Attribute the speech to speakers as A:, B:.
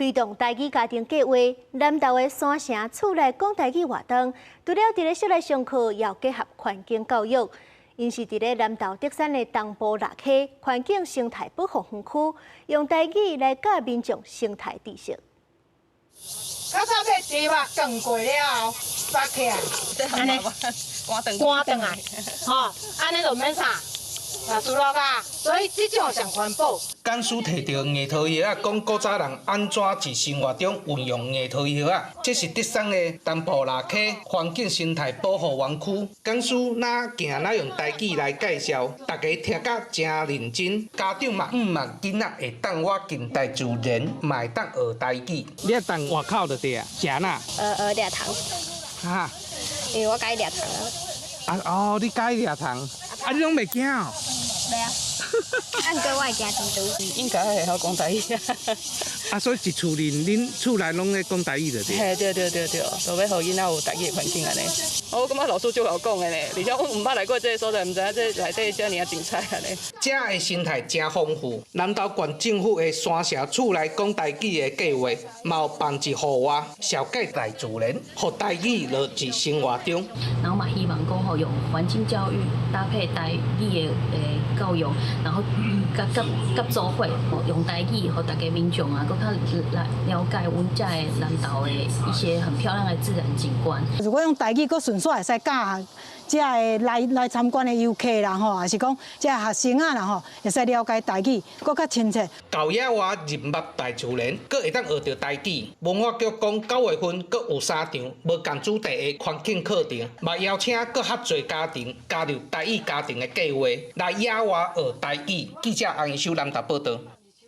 A: 推動台語家庭計畫，南投的山城厝內講台語活動，除了佇咧室內上課，也有結合環境教育。𪜶是佇咧南投竹山的東部蚋溪環境生態保護園區，用台語來教民眾生態知識。
B: 較早這豬肉斷過了後，拔起來，按呢乾轉來，吼，按呢就免啥，若輸落啊，所以這種上環保。
C: 講師提著硬桃葉仔，講古早人按怎佇生活中運用硬桃葉仔。這是竹山的東部蚋溪環境生態保護園區。講師哪行哪用台語來介紹，大家聽甲誠認真。家長嘛向望囡仔會當倚近大自然，嘛會當學台語。你愛當外口就對啊，食哪？
D: 掠蟲。
C: 哈？
D: 因為我佮意掠蟲啊。
C: 啊哦，你佮意掠蟲？啊，你攏袂驚哦？
D: 袂啊。啊，毋過我會驚蜘蛛。
E: 應該會曉講台語。
C: 啊，所以一厝裡，恁厝內攏咧講台語就對。
E: 嘿，對對對對，都欲予囡仔有台語的環境按呢。我感覺老師足𠢕講的呢，而且我毋捌來過這个所在，毋知影這內底遮爾仔精彩按呢。
C: 遮的生態誠豐富，南投縣政府的山城厝內講台語的計劃，嘛有辦一戶外，紹介大自然，予台語落佇生活中。
F: 然後嘛，希望講吼用環境教育搭配台語的教育，然後佮佮佮做伙，用台語予大家民眾啊，閣較來了解阮遮的南投的一些很漂亮的自然景觀。
G: 如果用台語，閣順紲會使教遮个來參觀的遊客啦吼，抑是講遮學生仔啦吼，會使了解台語，閣較親切。
C: 到野外認捌大自然，閣會當學著台語。文化局講9月份閣有三場無仝主題的環境課程，嘛邀請閣較濟家庭加入台語家庭的計劃，來野外學台語。記者洪一修南投報導。